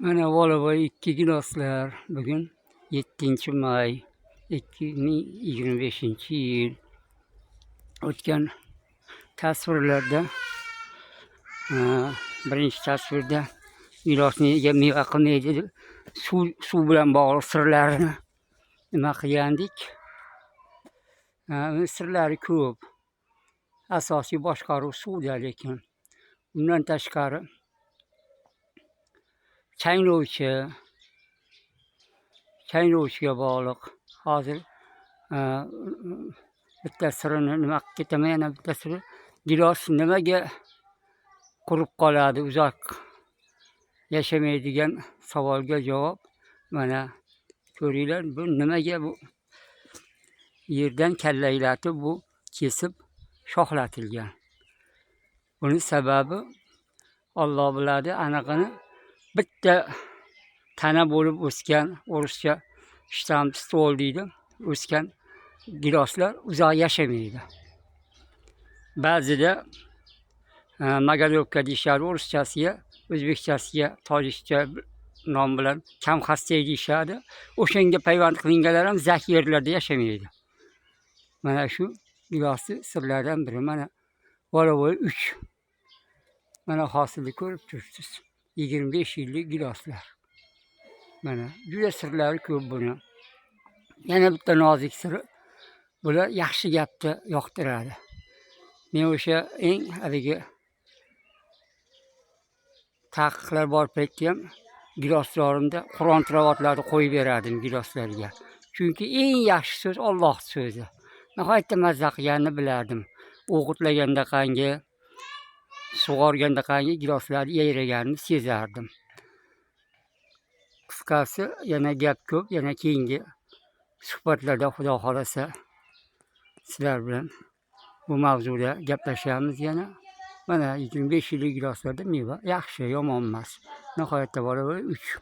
Mana Volvoy 2 giloslar. Bugun 7 may 2025-yil. O'tgan tasvirlarda, birinchi tasvirda gilosni nega meva qilmaydi deb suv bilan bog'liq sirlarini nima qilgandik. Uni sirlari ko'p. Asosiy boshqaruv suvda lekin. Undan tashqari changlovchiga bog'liq. Hozir bitta sirini nima qilib ketaman, yana bitta siri: gilos nimaga qurib qoladi, uzoq yashamaydigan savolga javob. Mana ko'ringlar, bu nimaga bu yerdan kallaklatib, bu kesib shoxlatilgan. Buni sababi Olloh biladi anig'ini. Bitta tana bo'lib o'sgan, o'rischa штамб, ствол deydi, o'sgan giloslar uzoq yashamaydi. Ba'zida magalyotka deyishadi o'rischasiga, o'zbekchasiga, tojikcha nom bilan kamxastay deyishadi. O'shanga payvand qilinganlar ham zak yerlarda yashamaydi. Mana shu gilosni sirlaridan biri. Mana Volvoy 3. Mana hosilni ko'rib turibsiz. 25 yillik giloslar. Mana juda sirlari ko'p buni. Yana bitta nozik siri: bular yaxshi gapni yoqtiradi. Men o'sha eng haligi taqiqlar bor paytda ham giloslarimda Qur'on tilovatlarni qo'yib berardim giloslarga. Chunki eng yaxshi so'z Olloh so'zi. Nihoyatda mazza qilganini bilardim. O'g'itlaganda qangi, sug'organda qangi giloslar yayraganini sezardim. Qisqasi, yana gap ko'p, yana keyingi suhbatlarda, Xudo xohlasa, sizlar bilan bu mavzuda gaplashamiz yana. Mana 25 yillik giloslarda meva yaxshi, yomon emas. Nihoyatda bor 3.